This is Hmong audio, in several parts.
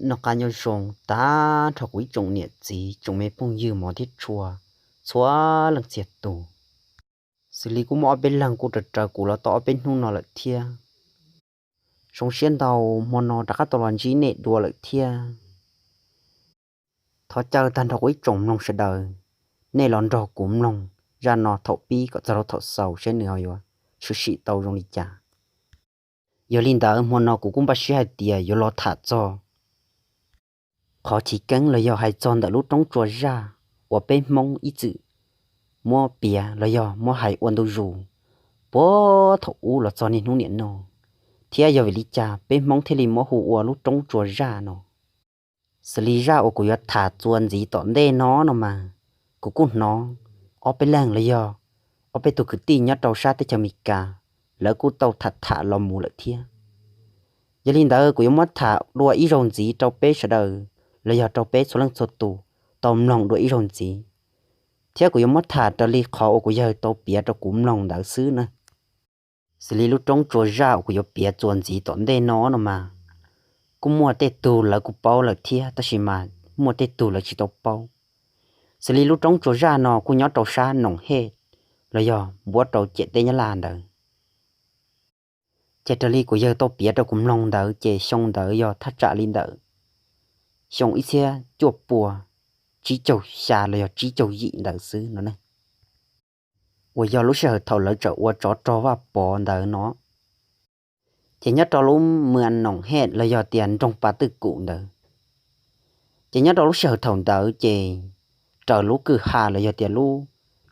Noj qab nyob zoo tag nrho kuv ib tsoom niam txiv tsoom me phooj ywg mov thiab tshua txhua leej txhia tus. Xws li kuj muaj ob peb leeg kuj raws raws kuv los tau ob peb hnub no lawm thiab. Zoo siab ntau hmo no rov qab tau los ntsib nej dua lawm thiab. Thov caw tag nrho kuv ib tsoom mloog sawv daws, nej los nrog kuv mloog zaj no thaum pib kom txog rau thaum xaus saib nws ho yuav tshwm sim tau zoo li cas. Yog li ntawd hmo no kuv kuj npaj siab hais tias yuav los tham txog qhov chiv keeb los yog hais txog ntawm lub roob tsua zaj uas peb Hmoob ib txwm muab piav los yog muab hais ua ntu zus puag thaum ub los txog niaj hnub niam no, thiab yog vim li cas peb Hmoob thiaj li muab hu ua lub roob tsua zaj no. Xws li zaj uas kuv yuav tham txuas ntxiv tom ntej no no mas, kuv kuj hnov ob peb leeg los yog ob peb tug kwv tij nyob rau sab teb chaws Amelikas, lawv kuj tau tham tham los mus lawm thiab. Yog li ntawd kuv yuav muab tham dua ib zaug ntxiv rau peb sawv daws los yog rau peb txhua leej txhua tus tau mloog dua ib zaug ntxiv, thiab kuv yuav muab tham raws li qhov uas kuv yawg tau piav rau kuv mloog ntawd xwb na. Xws li lub roob tsua zaj uas kuv yuav piav txuas ntxiv tom ntej no no mas, kuj muaj tej tug lawv kuj paub lawm thiab, tab sis mas muaj tej tug lawv tsis tau paub. Xws li lub roob tsua zaj no kuj nyob rau sab Noom Hej los yog npuab rau ciam teb Nyab Laj ntawd. Ces raws li kuv yawg tau piav rau kuv mloog ntawd ces xyoo ntawd yog thaj tsam li ntawm xyoo ib txhiab cuaj pua tsib caug xya los yog tsib caug yim ntawd xwb no ne, uas yog lub sij hawm thaum lawv tseem ua tsov rog Vaj Pov ntawd no. Ces nyob rau lub mwa Noom Hej los yog tias nroog Pas Twj Kum ntawd, ces nyob rau lub sij hawm thaum ntawd ces raws lub kwj ha los yog tias lub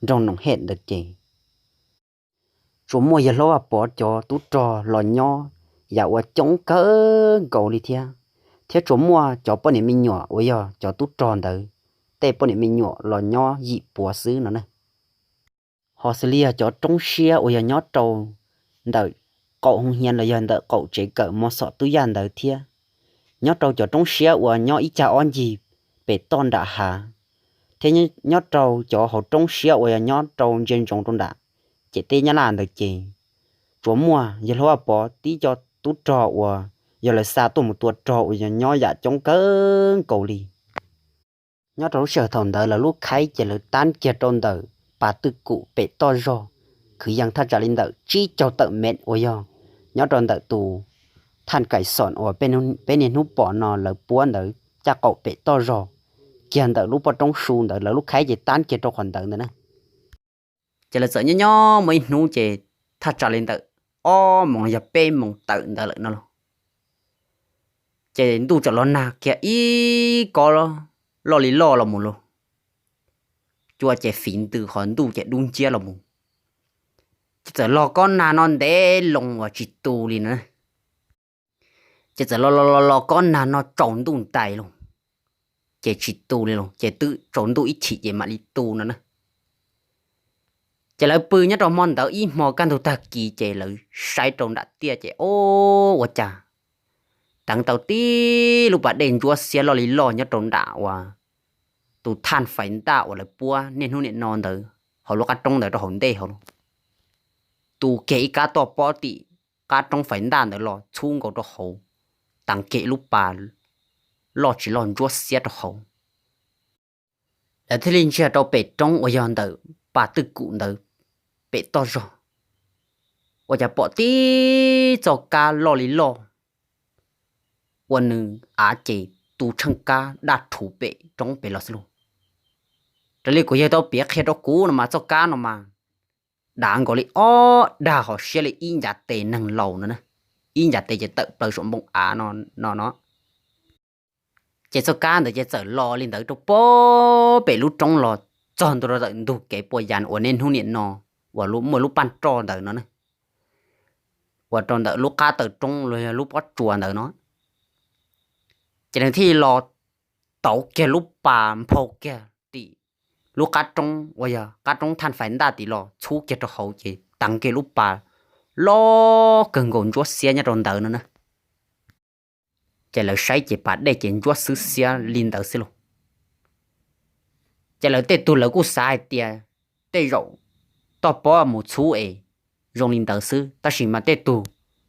nroog Noom Hej ntawd ces tsuas muaj yawg hlob Vaj Pov cov tub rog los nyob yam uas coob kawg nkaus li thiab, thiab tsuas muaj cov poj niam me nyuam uas yog cov tub rog ntawd tej poj niam me nyuam los nyob yim puav xwb no ne. Ho xws li yog cov roob siab uas yog nyob rau ntawm qaum hoo hiav los yog ntawm qaum tsev kawm mos xom tub yaj ntawd thiab, nyob rau cov roob siab uas nyob ib cag ob ncig pem toj nram hav, thiab nyob rau cov hauv roob siab uas yog nyob rau ntsia ntsoov rau nram ciam teb Nyab Laj ntawd ces tsuas muaj yawg hlob Vaj Pov tib co tub rog uas yog lawv xa tuaj mus tua rog uas yog nyob yam coob kawg nkaus li. Nyob rau lub sij hawm thaum ntawd lawv lub khaib ces lawv tab kiag rau ntawm Pas Twj Kum pem toj zog, kwv yees thaj tsam li ntawm tsib caug tawm mev uas yog nyob rau ntawm tus thaj kaim xoom uas peb niaj hnub pom no lawv puab ntawd caj qaum pem toj zog, kiag ntawm lub poj roob su ntawd lawv lub khaib ces tab kiag rau qhov ntawd ntawd na. Ces lawv txawm nyob nyob muaj ib hnub ces thaj tsam li ntawm ob moos los yog peb moos tawm ntawd lawm no los, ces ntuj txawm los nag kiag ib kob loj li loj los mus lauj. Cua ces fiv ntws, qhov ntuj ces dub nciab los mus. Ces txawm los kob nag no ntev loo uas tsis tu li na. Ces txawm los los los los kob nag no tsaus ntuj ntais lauj, ces tsis tu li lauj, ces twb tsaus ntuj ib chim ces mam li tu no na. Ces lawv pw nyob rau hmo ntawd ib hmo kaj ntug tag kis ces lawv saib rau nram tiaj ces o, ua cas teev tau tib lub pas dej ntsuab xiab loj li loj nyob rau nram uas tus thaj fais ntaj uas lawv puab niaj hnub niam no ntawd hauv lub qab roob ntawd rau hauv ntej hauv lauj. Tu kiag ib kab toj pob tim qab roob fais ntaj ntawd los txhub nkaus rau hauv, teev kiag ib lub pas loj tsis loj ntsuab xiab rau hauv. Lawv thiaj li ntsia rau pem roob uas yog ntawm Pas Twj Kum ntawd pem toj zog, ua cas pom tib txoj kab loj li loj ua nws av ces tu tsheej kab daj rhuv pem roob pem los xwb lauj. Raws li kuv yawg tau piav qhia rau kuv no mas txoj kab no mas dav nkaus li ob dag hos siab li ib ncav tes neeg laus no na, ib ncav tes ces tawm plaws saum npoo av no no. Ces txoj kab ntawd ces txawm los li ntawd rau pem lub roob los txog ntua rau ntawm ntug kev puas yas uas niaj hnub niam no uas muaj lub paj roj ntawd no na, uas rau ntawm lub qab taw roob los yog lub pob tsuas ntawd no. Ces nws thiaj li los tauv kiag lub pas nphau kiag tim lub qab roob uas yog qab roob thaj fais ntaj tim los txhub kiag rau hauv ces teev kiag lub pas loj kawg nkaus ntsuab xiab nyob rau ntawd no na. Ces lawv saib ces pas dej ces ntsuab xwb xiab li ntawd xwb lauj. Ces lawv tej tug lawv kuj xav hais tias tej zaum toj pob mus txhub es zoo li ntawd xwb, tab sis mas tej tug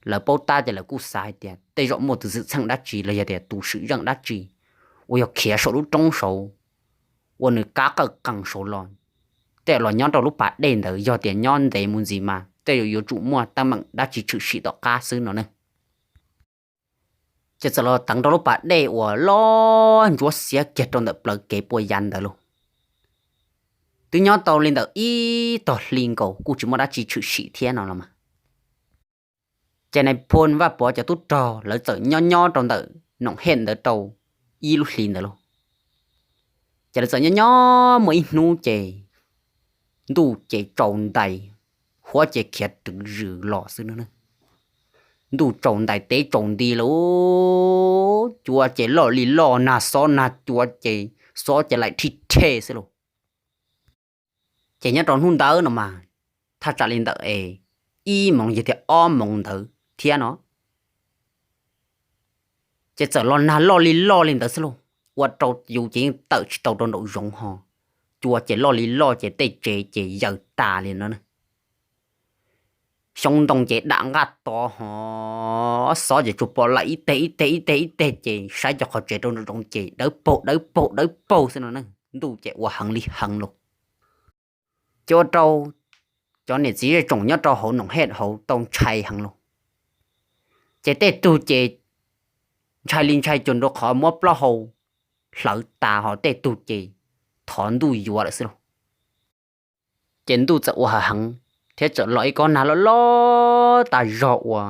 lawv paub tab ces lawv kuj xav hais tias tej zaum muaj tus xwm txheej dab tsi los yog tias tus swm zeej dab tsi uas yog khiav saum lub roob saud, uas nws kab qawj qees saud los, tej los nyob rau lub pas dej ntawd, yog tias nyob ntev mus ntxiv mas tej zaum yuav tsum muaj teeb meem dab tsi tshwm sim tom qab xwb no ne. Ces txawm los teev rau lub pas dej uas loj ntsuab xiab kiag rau ntawm plawv kev puas yav ntawd lauj. Twb nyob tau li ntawm ib tog hli nkaus kuj tsis muaj dab tsi tshwm sim thiab no los mas. Ces nais phoo Vaj Pov cov tub rog lawv txawm nyob nyob rau ntawm Noom Hej ntawd rau ib lub hli ntawd lauj. Ces lawv txawm nyob nyob muaj ib hnub ces ntuj ces tsaus ntais, huab ces khiav rwv zws los xwb no. Ntuj tsaus ntais teb tsaus nti lauj, cua ces loj li loj, nag xob nag cua ces xob ces laim rhib rhe xwb lauj. Ces nyob rau hnub ntawd no mas thaj tsam li ntawm es ib moos yog tias ob moos ntawd thiab no, ces txawm los nag loj li loj li ntawd xwb lauj, ua rau yus ces yeej tawm tsis tau rau nraum zoov ho. Cua ces loj li loj ces tej tsev ces yaws tas li no. Xyoob ntoo ces dam nqaj to ho, xob ces tsuas pom laim ib teg ib teg ib teg ib teg ces saib cov qhov tsev rau nraum zoov ces dawb paug dawb paug dawb paug xwb no. Ntuj ces ua heev li heev lauj. Ces ua rau cov niam txiv zej tsoom nyob rau hauv Noom Hej hauv tau ntshai heev lauj. Ces tej tug ces ntshai li ntshai cuag nraug qhov muab plaub hau hlawv tas ho tej tug ces thov ntuj yuav lawm xwb lauj. Ces ntuj txawm ua hav heev thiab txawm los ib kob nag loj loj tas zog uas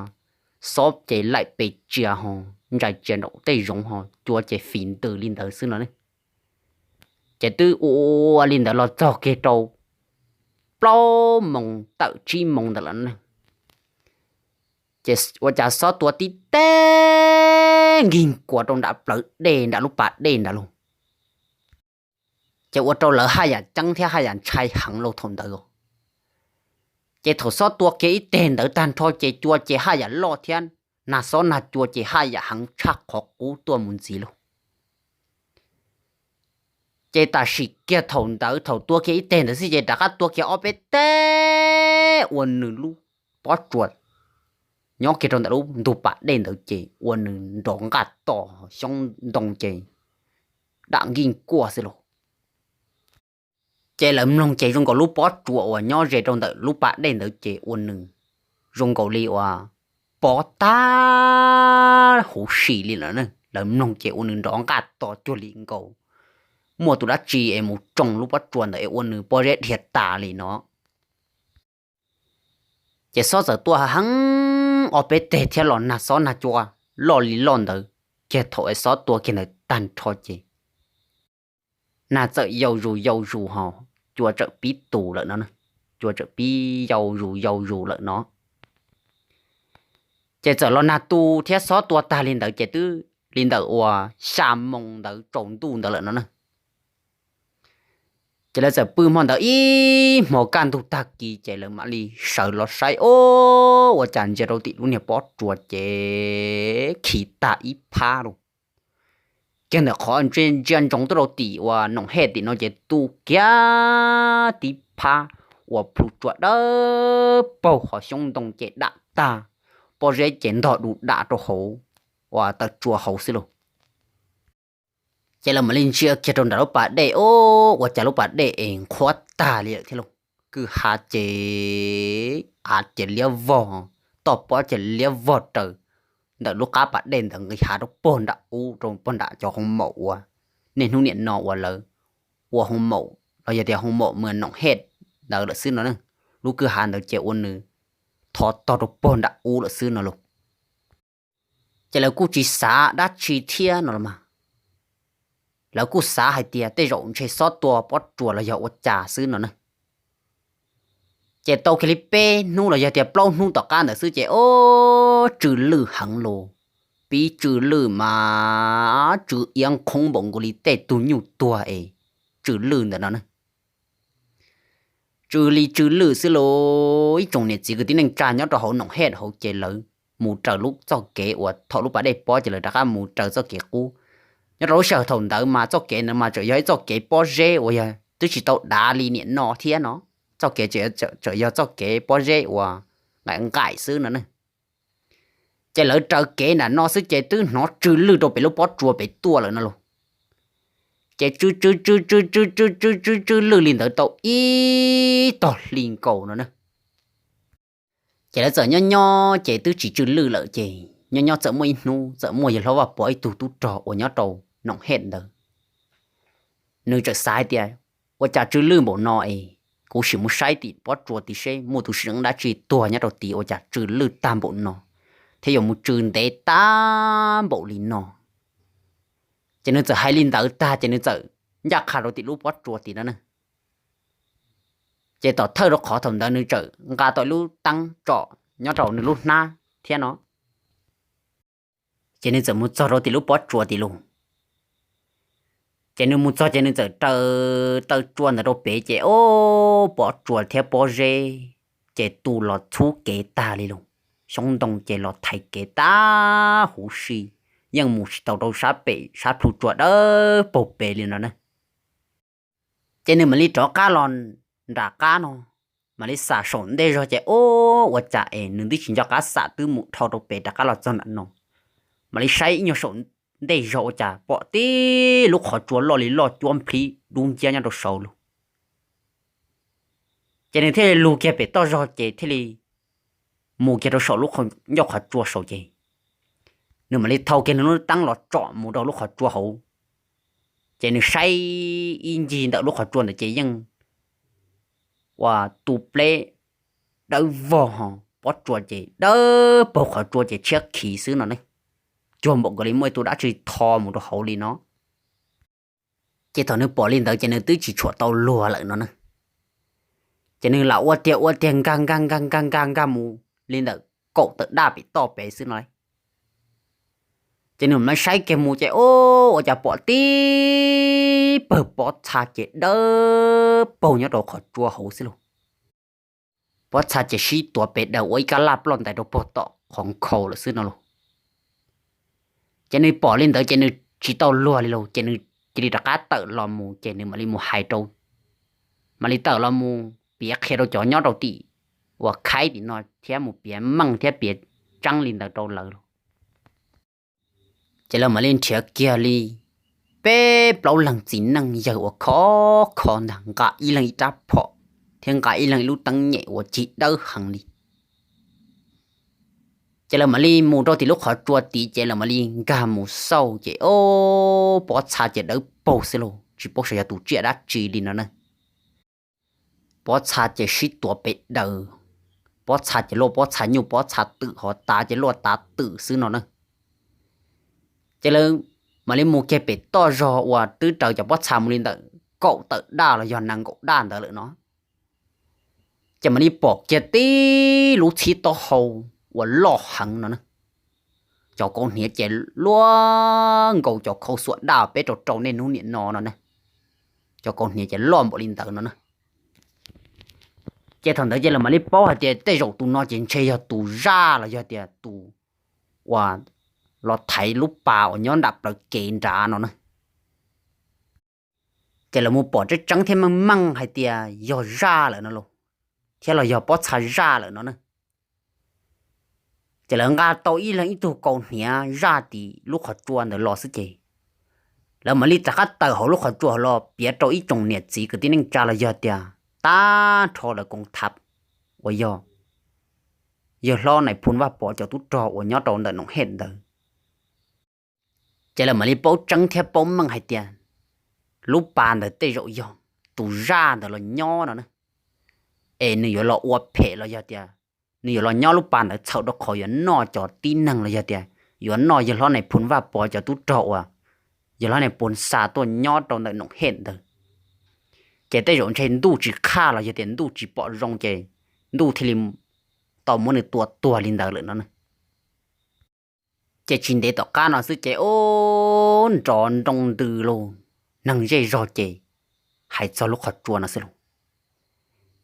xob ces laim pes tsia ho, ntsais tsia nraum tej zoov ho, cua ces fim ntws li ntawd xwb no ne. Ces twb ua li ntawd los txog kiag rau plaub moos tawm tsib moos ntawd lawm ne. Ces ua cas xob tua tib teg nkig nkuas rau nram plawv dej nram lub pas dej nrad lauj. Ces ua rau lawv haj yam ceeb thiab haj yam ntshai heev lauj thaum ntawd. Ces thaum xob tua kiag ib teg ntawd tag nrho ces cua ces haj yam loj thiab, nag xob nag cua ces haj yam heev tshaj qhov qub tuaj mus ntxiv lauj. Ces tam sim kiag thaum ntawd thaum tua kiag ib teg ntawd xwb ces rov qab tua kiag ob peb teg ua nws lub pob tsuas nyob kiag rau ntawm lub ntug pas dej ntawd ces ua nws nrov nqaj to, xyoob ntoo ces dam nkij nkuaj xwb lauj. Ces lawv mloog ces zoo nkaus lub pob tsuas uas nyob ze rau ntawm lub pas dej ntawd ces ua nws zoo nkaus li uas pob tag huv si li lawm. Lawv mloog ces ua nws nrov nqaj to cuag li nkaus muaj tus dab tsi es mus tsoo lub pob tsuas ntawd es ua nws pob zeb dhia tas li no. Ces xob txawm tua heev ob peb teg thiab los nag xob nag cua loj li loj ntawd, kiag thaum es xob tua kiag ntawd tag nrho ces nag txawm yau zus yau zus ho, cua txawm pib tus lawm no, cua txawm pib yau zus yau zus lawm no. Ces txawm los nag tu thiab xob tua tag li ntawd ces twb li ntawm uas xya moo ntawd tsaus ntuj ntawd lawm no na. Ces lawv txawm pw hmo ntawd ib hmo kaj ntug tag kis ces lawv mam li sawv los saib, o, ua cas ntsia rau tim lub niag pob tsuas ces khi tag ib phab lauj. Kiag ntawm qhov ntsia ntsoov tuaj rau tim uas Noom Hej tim no ces tu kiag tib phab uas plhu tsuas dawb paug, qhov xyoob ntoo ces dam tag, pob zeb ces ntog du dam rau hauv uas taw tsua hauv xwb lauj. Ces lawv mam li ntsia kiag rau nram lub pas dej, o, ua cas lub pas dej es nqhuab tag li lawm thiab lauj. Kwj ha ces av ces liab vog, toj pob ces liab vog raws ntawm lub qab pas dej ntawd nqis hav rau pog nram ub, rau pog nram cov hoo maum uas niaj hnub niam no uas lawv ua hoo maum los yog tias hoo maum mas Noom Hej ntawd lawm xwb no. Lub kwj ha ntawd ces ua nws thov tog rau pog nram ub lawm xwb no lauj. Ces lawv kuj tsis xav dab tsi thiab no los mas, lawv kuj xav hais tias tej zaum ntshe xob tua pob tsuas los yog ua cas xwb no na. Ces tau kiag li peb hnub los yog tias plaub hnub tom qab ntawd xwb ces, o, tsw lwj heev los, pib tsw lwj mas tsw iab nqhoob npaum nkaus li tej tug nyuj tuag es tsw lwj ntawm no na. Tsw li tsw lwj xwb lauj. Ib tsoom niam txiv kwv tij neej tsa nyob rau hauv Noom Hej hauv ces lawv mus raws lub txoj kev uas thaum lub pas dej pob ces lawv rov qab mus raws txoj kev qub. Nyob rau lub sij hawm thaum ntawd mas txoj kev ntawd mas tseem yog ib txoj kev pob zeb uas yog twb tsis tau dav li niam no thiab no. Txoj kev tseem yog txoj kev pob zeb uas nqaim nqaim xwb no ne. Ces lawv raws kev nram no xwb ces twb hnov tsw lwj rau pem lub pob tsua pem tuaj lawm no los. Ces tsw tsw tsw tsw tsw tsw tsw tsw lwj li ntawd tau ib tog hli nkaus no na. Ces lawv txawm nyob nyob ces twb tsis tsw lwj lawm ces nyob nyob txawm muaj ib hnub txawm muaj yawg hlob Vaj Pov ib tug tub rog uas nyob rau Noom Hej ntawd, nws txawm xav hais tias, ua cas tsw lwj npaum no es kuv sim mus saib tim pob tsua tid seb muaj tus seev dab tsi tuag nyob rau tid ua cas tsw lwj tag npaum no, thiab yuav mus tsw ntev tag npaum li no. Ces nws txawm hais li ntawd tag ces nws txawm ncaj qha rau tim lub pob tsua tid no na. Ces tom thawj rau qhov thaum ntawd nws txawm nqa tau ib lub teeb tsom nyob rau nws lub hnab thiab no. Ces nws txawm mus txog rau tim lub pob tsua tid los. Ces nws mus txog ces nws txawm raws taw tsua ntawd rau pem ces ob pob tsua thiab pob zeb ces tu los txhub kev tag li los, xyoob ntoo ces los thaiv kev tag huv si, yeej mus tsis tau rau sab pem sab plhu tsua dawb paug pem li no na. Ces nws mam li rov qab los nram qab no, mam li xam saum ntej zog ces ob ua cas es nws twb tsis nco qab xam twb mus dhau rau pem rov qab los txog nram no. Mam li saib ib nyuag saum ntej zog ua cas pom tib lub qhov tsua loj li loj cuab nplhib dub nciab nyob rau saud los. Ces nws thiaj li lug kiag pem toj zog ces thiaj li mus kiag rau saum lub ncauj qhov tsua saud ces nws mam li thau kiag nws lub teeb los tsom mus rau lub qhov tsua hauv. Ces nws saib ib ncig ntawm lub qhov tsua ntawd ces yeej ua tu pleb dawb vog ho, pob tsua ces dawb paug qhov tsua ces tshiab khiv xwb no ne. Cuag npaum nkaus li muaj ib tug dab tsi tho mus rau hauv li no. Ces thaum nws pom li ntawd ces nws twb tsis tshua tau luag lawm no na. Ces nws lam ua tiag ua tiag nkag nkag nkag nkag nkag nkag mus li ntawm kaum tawm daj pem toj pem xwb no. Ces nws mam saib kiag mus ces ob ua cas pom tib pawg pob txha ces dawb paug nyob rau qhov tsua hauv xwb los. Pob txha ces sib tuav pes daws ua ib kab laj ploj ntais rau puag tom qhov nkhaus lawm xwb no los. Ces nws pom li ntawd ces nws tsis tau luag li los ces nws cia li rov qab tawm los mus ces nws mam li mus hais rau, mam li tawm los mus piav qhia rau cov nyob rau tim uas khaib tim no thiab mus piav meej thiab piav tseeb li ntawd rau lawv los. Ces lawv mam li nrhiav kiag li peb plaub leeg txiv neej yawg uas khov kho ntag, nqa ib leeg ib rab phom thiab nqa ib leeg ib lub teeb nyem uas cig dawb heev li. Ces lawv mam li mus rau tim lub qhov tsua tid ces lawv mam li nkag mus xauj ces ob pob txha ces dawb paug xwb los tsis paub saib yog tus tsiaj dab tsi li no na. Pob txha ces sib tuav pes daws, pob txha ces luaj pob txha nyuj pob txha twm hos tav ces luaj tav twm xwb no na. Ces lawv mam li mus kiag pem toj zog uas twb raws cov pob txha mus li ntawm kaum tawm daj los yog nees nkaum daj ntawd lawm no. Ces mam li pom kiag tib lub txhib taub hau uas loj heev no na. Cov kaus hniav ces luaj nkaus cov khau xuam daj peb rau rau niaj hnub niam no no na. Cov kaus hniav ces loj npaum li ntawd no na. Ces thaum ntawd ces lawv mam li paub hais tias tej zaum tus no ces ntshe yog tus zaj los yog tias tus uas los thaiv lub pas uas nyob nram plawv kev nrad no na. Ces lawv mus pom tseeb tseeb thiab meej meej hais tias yog zaj lawm no los, thiab los yog pob txha zaj lawm no na. Ces lawv nqa tau ib leeg ib tug kaus hniav zaj tim lub qhov tsua ntawd los xwb ces lawv mam li rov qab tawm hauv lub qhov tsua los piav rau ib tsoom niam txiv kwv tij neej tsa los yog tias tag nrho lawv koom thav uas yog yawg hlob Nais Phoo Vaj Pov cov tub rog uas nyob rau ntawm Noom Hej ntawd. Ces lawv mam li paub tseeb thiab paub meej hais tias lub pas ntawd tej zaum yog tus zaj ntawd los nyob no na. Es nws yuav los ua phem los yog tias nws yuav los nyob lub pas ntawd txhaum rau qhov yuav noj cov tib neeg los yog tias yuav noj yawg hlob Nais Phoo Vaj Pov cov tub rog uas yawg hlob Nais Phoo xa tuaj nyob rau ntawm Noom Hej ntawd. Ces tej zaum ntshe ntuj tsis qhaj los yog tias ntuj tsis pom zoo ces ntuj thiaj li tau muab nws tua tuag li ntawd lawm no na. Ces tsis ntev tom qab no xwb ces ub nrov nroo ntws los, neeg zej zog ces hais txog lub qhov tsua no xwb los.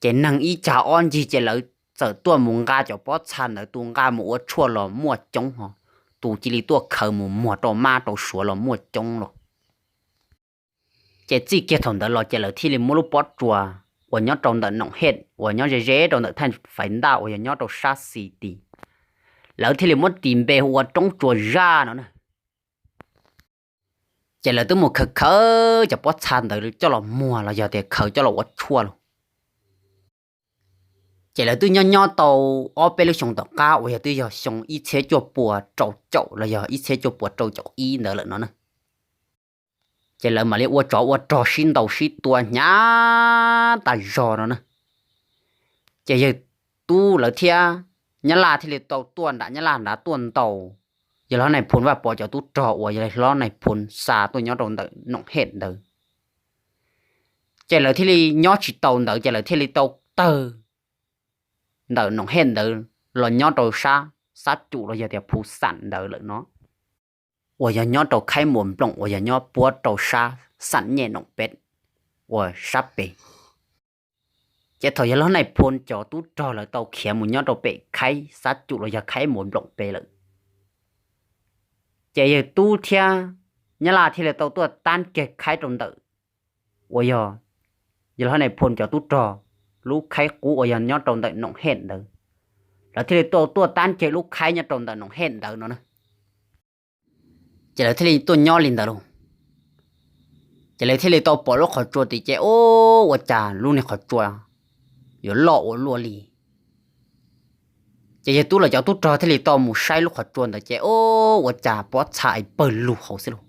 Ces neeg ib tsam ob ncig ces lawv txawm tuaj mus nqa cov pob txha ntawd, tus nqa mus ua tshuaj los muaj coob ho, tus cia li tuaj khaws mus muag rau mab rau suav los muaj coob los. Ces txij kiag thaum ntawd los ces lawv thiaj li muab lub pob tsua uas nyob rau ntawm Noom Hej uas nyob ze ze rau ntawm thaj faiv ntaj uas yog nyob rau sab xis tid, lawv thiaj li muab tis npe hu ua Roob Tsua Zaj no na. Ces lawv twb mus khaws khaws cov pob txha ntawd coj los muag los yog tias khaws coj los ua tshuaj los. Ces lawv twb nyob nyob tau ob peb lub xyoo tom qab uas yog twb yog xyoo ib txhiab cuaj puas rau caum los yog ib txhiab cuaj puas rau caum ib ntawd lawm no na. Ces lawv mam li ua tsov ua rog sib ntaus sib tua hnyav tas zog no na. Ces yawg tub lawv thiab nyab laj thiaj li tau tuaj nram nyab laj nrad tuaj ntaus yawg hlob Nais Phoo Vaj Pov cov tub rog uas yawg hlob Nais Phoo xa tuaj nyob rau ntawm Noom Hem ntawd. Ces lawv thiaj li nyob tsis tau ntawd ces lawv thiaj li tau tawg ntawm Noom Hem ntawd los nyob rau sab Xab Cum los yog tias Phu Xam ntawd lawm no, uas yog nyob rau Khaib Muas Nploom uas yog nyob puab rau sab Xam Nyem Noom Peb uas sab pem. Ces thaum yawg hlob Nais Phoo cov tub rog lawv tau khiav mus nyob rau pem Khaib Xab Cum los yog Khaib Muas Nploom pem lawm, ces yawg tub thiab nyab laj thiaj li tau tuaj tab kiag Khaib rau ntawm uas yog yawg hlob Nais Phoo cov tub rog lub khaib qub uas yog nyob rau ntawm Noom Hem ntawd. Lawv thiaj li tau tuaj tab kiag lub khaib nyob rau ntawm Noom Hem ntawd no na. Ces lawv thiaj li tuaj nyob li ntawd lauj. Ces lawv thiaj li tau pom lub qhov tsua tim ces, o, ua cas lub niag qhov tsua yuav loj ua luaj li. Ces yawg tub lawv cov tub rog thiaj li tau mus saib lub qhov tsua ntawd ces, o, ua cas pob txha es pawg lug hauv xwb lauj.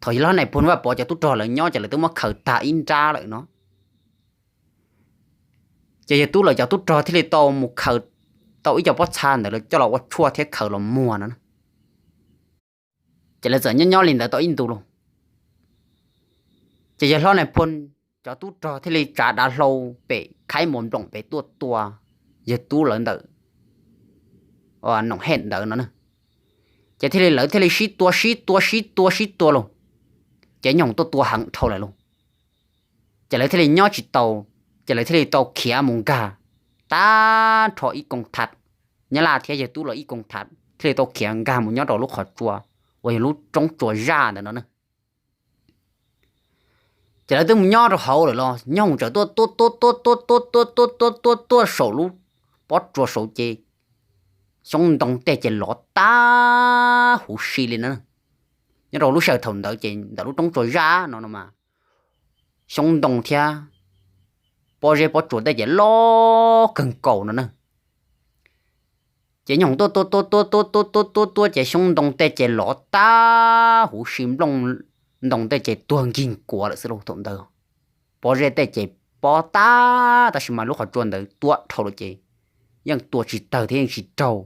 Thaum yawg hlob Nais Phoo Vaj Pov cov tub rog lawv nyob ces lawv twb muab khaws tag ib nrab lawm no. Ces yawg tub lawv cov tub rog thiaj li tau mus khaws tau ib co pob txha ntawd coj los ua tshuaj thiab khaws los muag no. Ces lawv txawm nyob nyob li ntawd tau ib ntus lauj, ces yawg hlob Nais Phoo cov tub rog thiaj li tsav dav hlau pem Khaib Muas Nploom pem tuaj tua yawg tub lawv ntawm Noom Hem ntawd no na. Ces thiaj li lawv thiaj li sib tua sib tua sib tua sib tua lauj, ces nyooj tuaj tua heev dhau lawm lauj. Ces lawv thiaj li nyob tsis tau, ces lawv thiaj li tau khiav mus nkag tag nrho ib koog thav, nyab laj thiab yawg tub lawv ib koog thav thiaj li tau khiav nkag mus nyob rau lub qhov tsua uas yog lub roob tsua zaj ntawd no na. Ces lawv twb mus nyob rau hauv lawm los nyooj txawm tuaj tuaj tuaj tuaj tuaj tuaj tuaj tuaj tuaj tuaj saum lub pob tsuas saud ces xyoob ntoo tej ces lov tag huv si li no. Nyob rau lub sij hawm thaum ntawd ces ntawm lub roob tsua zaj no no mas xyoob ntoo thiab pob zeb pob tsuas tej ces loj kawg nkaus no na. Ces nyooj tuaj tuaj tuaj tuaj tuaj tuaj tuaj tuaj tuaj ces xyoob ntoo tej ces lov tag huv si, nplooj ntoo tej ces tuag nkig nkuav lawm xwb lauj thaum ntawd. Pob zeb tej ces pob tag, tab sis mas lub qhov tsua ntawd tuab dhau lawm ces yeej tua tsis tawg thiab yeej tsis raug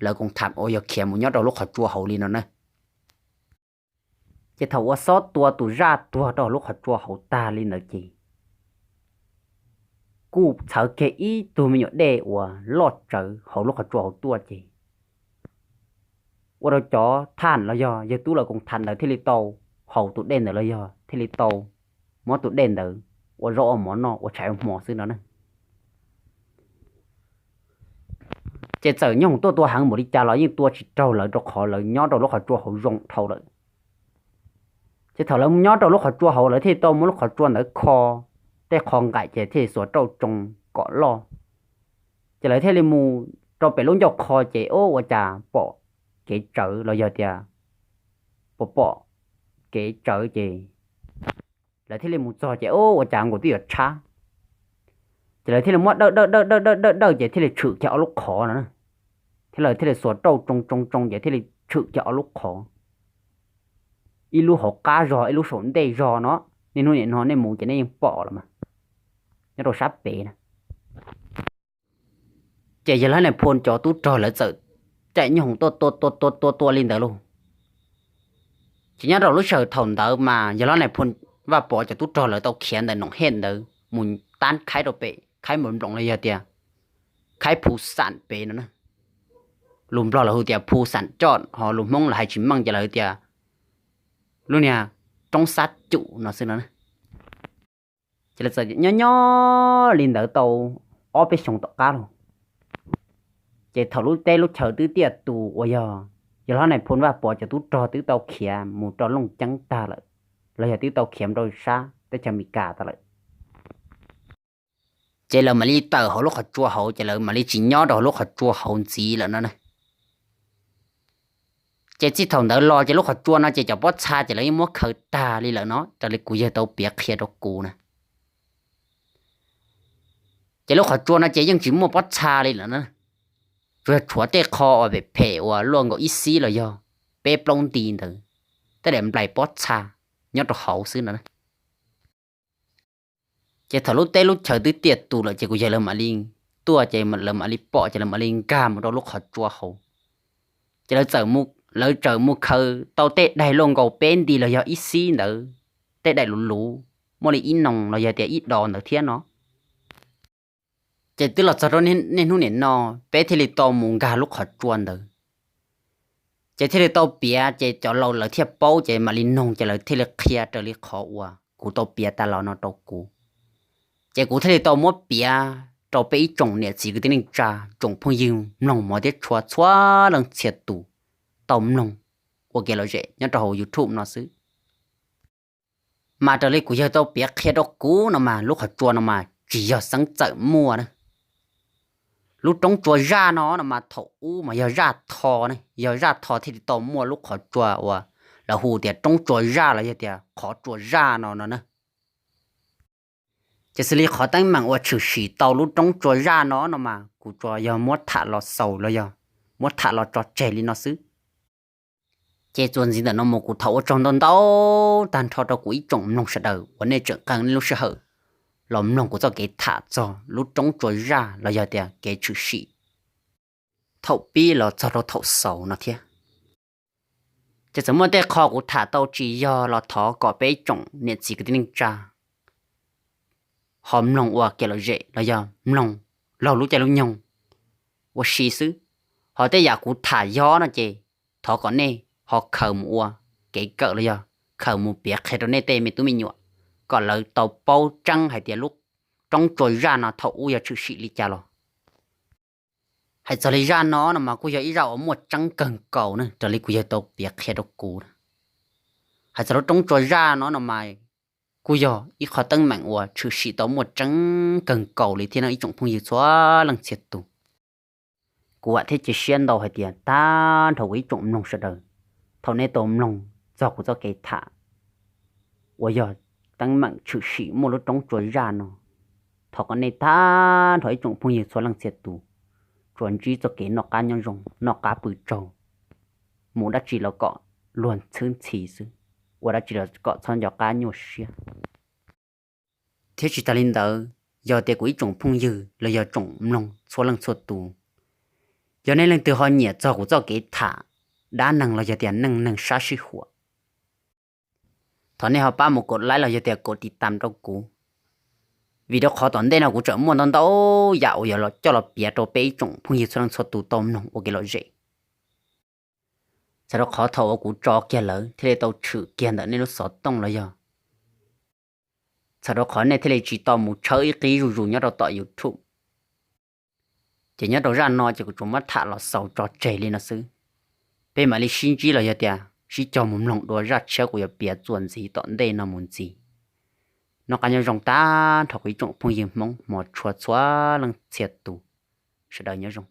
lawv koog thav uas yog khiav mus nyob rau lub qhov tsua hauv li no na. Ces thaum ua xob tua tus zaj tuag rau lub qhov tsua hauv tag li ntawd ces kuj txhawv kiag ib tug me nyuam dej uas loj tsawv hauv lub qhov tsua hauv tuaj ces ua rau cov thaj los yog yawg tub lawv koog thav ntawd thiaj li tau haus tus dej ntawd los yog thiaj li tau muab tus dej ntawd ua zaub ua mov noj ua tshais ua hmo xwb no na. Ces txawm nyooj tuaj tua heev npaum li cas los yeej tua tsis raug lawv rau qhov lawv nyob rau lub qhov tsua hauv zoo dhau lawm. Ces thaum lawv nyob rau lub qhov tsua hauv lawv thiaj li tau muab lub qhov tsua ntawd kho, tej qho nqaim ces thiaj li xuas rauj tsoo kom loj. Ces lawv thiaj li mus rau pem lub ncauj qho ces ua cas pom kev tsawv los yog tias pom pom kev tsawv ces lawv thiaj li mus txog ces ua cas nkaus twb yuav tshab. Ces lawv thiaj li muab dawj dawj dawj dawj dawj dawj dawj ces thiaj li tshwm kiag ob lub qhov no na. Thiab lawv thiaj li xuas rauj tsoo tsoo tsoo ces thiaj li tshwm kiag ob lub qhov, ib lub hauv qab zog ib lub saum ntej zog no. Niaj hnub nim no nej mus ces nej yeej pom los mas, nyob rau sab pem na. Ces yawg hlob Nais Phoo cov tub rog lawv txawm caij nyooj tuaj tua tua tua tua tua li ntawd lauj. Ces nyob rau lub sij hawm thaum ntawd mas yawg hlob Nais Phoo Vaj Pov cov tub rog lawv tau khiav ntawm Noom Hej ntawd mus tab khaib rau pem khaib Muas Nploom los yog tias khaib Phu Xam pem no na. Lus Nplog lawv hu tias Phu Xam Coj, ho lus Hmoob lawv hais tsis meej ces lawv tias lub niag roob Xab Cum no xwb no na. Ces lawv txawm nyob nyob li ntawd tau ob peb xyoos tom qab lauj. Ces thaum lub teb lub chaw twb tiaj tus uas yog yawg hlob Nais Phoo Vaj Pov cov tub rog twb tau khiav mus rau Looj Ceeb tag lawm, los yog twb tau khiav mus rau sab teb chaws Amelikas tag lawm. Ces lawv mam li tawm hauv lub qhov tsua hauv, ces lawv mam li tsis nyob rau hauv lub qhov tsua hauv ntxiv lawm no. Ces txij thaum ntawd los ces lub qhov tsua no ces cov pob txha ces lawv yeej muab khaws tag li lawm no, raws li kuv yawg tau piav qhia rau kuv na. Ces lub qhov tsua no ces yeej tsis muaj pob txha li lawm na, tsuas yog tshuav tej qho uas phem phem uas luaj nkaus ib xib los yog peb plaub nti ntawd, tej daim nplaim pob txha nyob rau hauv xwb no. Ces thaum lub teb lub chaw twb tiaj tus lawm ces kuv yawg lawv mam li tuaj, ces lawv mam li pom, ces lawv mam li nkag mus rau lub qhov tsua hauv. Ces lawv txawm mus khaws tau tej daim luaj nkaus peb nti los yog ib xib ntawd, tej daim luv luv, muaj li ib noos los yog tias ib dos ntawd thiab no. Ces twb los txog rau niaj hnub nim no, peb thiaj li tau mus nkag lub qhov tsua ntawd. Ces thiaj li tau piav, ces cov laus lawv thiaj paub, ces mam li noog, ces lawv thiaj li qhia raws li qhov uas kuv tau piav tas los no rau kuv. Ces kuv thiaj li tau muab piav rau peb ib tsoom niam txiv kwv tij neej tsa, tsoom phooj ywg mloog hmov thiab tshua txhua leej txhia tus tau mloog ua kev lom zem nyob rau hauv YouTube no xwb. Mas raws li kuv yawg tau piav qhia rau kuv no mas lub qhov tsua no mas tsis yog xeeb txawm muaj na. Lub roob tsua zaj no no mas thaum ub mas yog zaj tho ne, yog zaj tho thiaj li tau muaj lub qhov tsua uas lawv hu tias roob tsua zaj los yog tias qhov tsua zaj no no na. Ces xws li qhov teeb meem uas tshwm sim tau lub roob tsua zaj no no mas kuv tsuas yog muab tham los xaus los yog muab tham los tso tseg li no xwb. Ces txuas ntxiv ntawm no mus kuv thov ua tsaug ntau ntau tag nrho rau kuv ib tsoom mloog sawv daws uas nej tseem qee nej lub sij hawm los mloog kuv txoj kev tham txog lub roob tsua zaj los yog tias kev tshwm sim thaum pib los txog rau thaum xaus no thiab. Ces txawm muaj tej qho kuv tham tau tsis yog los thov kom peb ib tsoom niam txiv kwv tij neej tsa ho mloog ua kev lom zem los yog mloog laug lub caij lub nyoog ua si xwb. Ho tej yam kuv tham yog no ces thov kom nej ho khaws mus ua kev kawm los yog khaws mus piav qhia rau nej tej me tub me nyuam kom lawv tau paub tseeb hais tias lub roob tsua zaj no thaum ub yog tshwm sim li cas los. Hais txog li zaj no no mas kuj yog ib zaj uas muaj tseeb kawg nkaus na, raws li kuv yawg tau piav qhia rau kuv. Hais txog lub roob tsua zaj no no mas kuj yog ib qho teeb meem uas tshwm sim tau muaj tseeb kawg nkaus li thiab no ib tsoom phooj ywg txhua leej txhia tus. Kuv vam thiab cia siab ntau hais tias tag nrho kuv ib tsoom mloog sawv daws, thaum nej tau mloog txog kuv txoj kev tham uas yog teeb meem tshwm sim muaj lub roob tsua zaj no, thov kom nej tag nrho ib tsoom phooj ywg txhua leej txhia tus tsuas ntsib txoj kev noj qab nyob zoo, noj qab pw tsaug, mus dab tsi los kom luag ntxhwb ntxhi xwb, ua dab tsi los kom txhob nco qab nyuaj siab. Thiab tsis tas li ntawd, yog tias kuv ib tsoom phooj ywg los yog tsoom mloog txhua leej txhua tus, yog nej leej twg ho nyiam txog kuv txoj kev tham dab neeg los yog tias neej neeg sab sij huam, thov nej ho pab mus kaum like los yog tias kaum tiv tam rau kuv, vim rau qhov tom ntej no kuv tseem muaj ntau ntau yam uas yuav coj los piav rau peb ib tsoom phooj ywg txhua leej txhua tus tau mloog ua kev lom zem. Txawm rau qhov thaum uas kuv tso kiag lawm thiaj li tau tshwm kiag ntawm nej lub xov tooj los yog txawm rau qhov nej thiaj li tsis tau mus tshawb ib qib zuj zus nyob rau tom YouTube. Ces nyob rau zaj no ces kuv tsuas muab tham los xaus tso tseg li no xwb. Peb mam li sib ntsib los yog tias sib cog mus mloog dua zaj tshiab kuv yuav piav txuas ntxiv tom ntej no mus ntxiv. Noj qab nyob zoo tag nrho kuv ib tsoom phooj ywg Hmoob hmov tshua txhua leej txhia tus, sawv daws nyob zoo.